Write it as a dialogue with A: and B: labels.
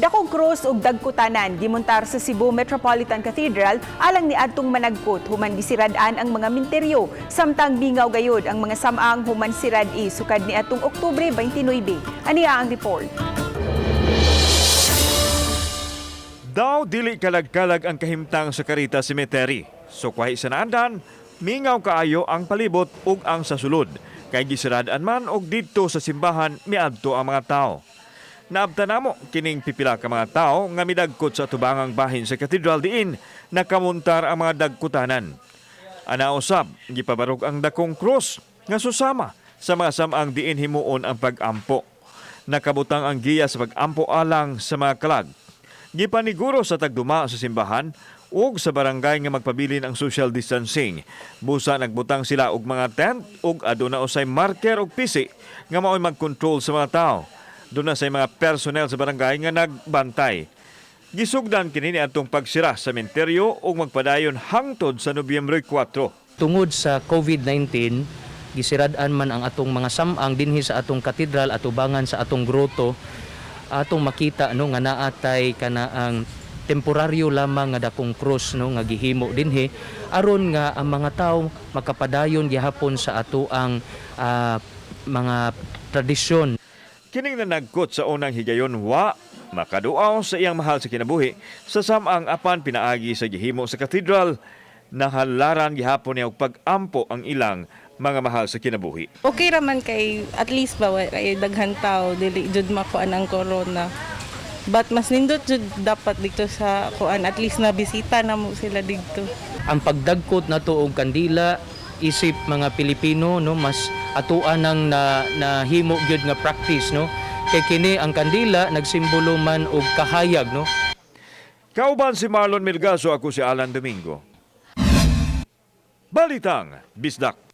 A: Dakong krus ug dagkutanan gimontar sa Cebu Metropolitan Cathedral alang ni adtong managkot human gisirad-an ang mga minteryo, samtang mingaw gayod ang mga samang human sirad-i sukad ni atong Oktubre 29. Ania ang report.
B: Daw dili kalag-kalag ang kahimtang sa Caritas Cemetery. So kwahi sa naandan, mingaw kaayo ang palibot ug ang sa sulod. Kay gisirad-an man og didto sa simbahan miadto ang mga tao. Naabtan namo kining pipila ka mga tao nga midagkot sa tubangang bahin sa katedral diin nakamuntar ang mga dagkutanan. Ana usab, gipabarog ang dakong krus nga susama sa mga samang diin himuon ang pag-ampo. Nakabutang ang giya sa pag-ampo alang sa mga kalag. Gipaniguro sa tagduma sa simbahan ug sa barangay nga magpabilin ang social distancing. Busa nagbutang sila og mga tent ug aduna usay marker ug pisi nga mao'y magkontrol sa mga tao. Duna say mga personnel sa barangay nga nagbantay. Gisugdan kini ni atong pagsira sa sementeryo ug magpadayon hangtod sa Nobyembre 4.
C: Tungod sa COVID-19, gisirad-an man ang atong mga samang dinhi sa atong katedral, atubangan sa atong grotto. Atong makita, no, nga naatay kana ang temporaryo lamang nga dakong krus, no, nga gihimo dinhi aron nga ang mga tawo makapadayon gihapon sa ato ang mga tradisyon.
B: Kining nanagkot sa unang higayon wa makaduaw sa iyang mahal sa kinabuhi sa samang, apan pinaagi sa gihimo sa katedral, nahalaran gihapon niya og pag-ampo ang ilang mga mahal sa kinabuhi.
D: Okay raman kay at least ba wa kay daghan tao, dili jud makuan ang corona. But mas nindot jud dapat dito sa kuan, at least na bisita na mo sila didto.
C: Ang pagdagkot nato og kandila isip mga Pilipino, no, mas atuan nang na nahimo gyud nga practice, no, kay kini ang kandila nagsimbolo man og kahayag, no.
B: Kauban si Marlon Milgaso, ako si Alan Domingo. Balitang Bisdak.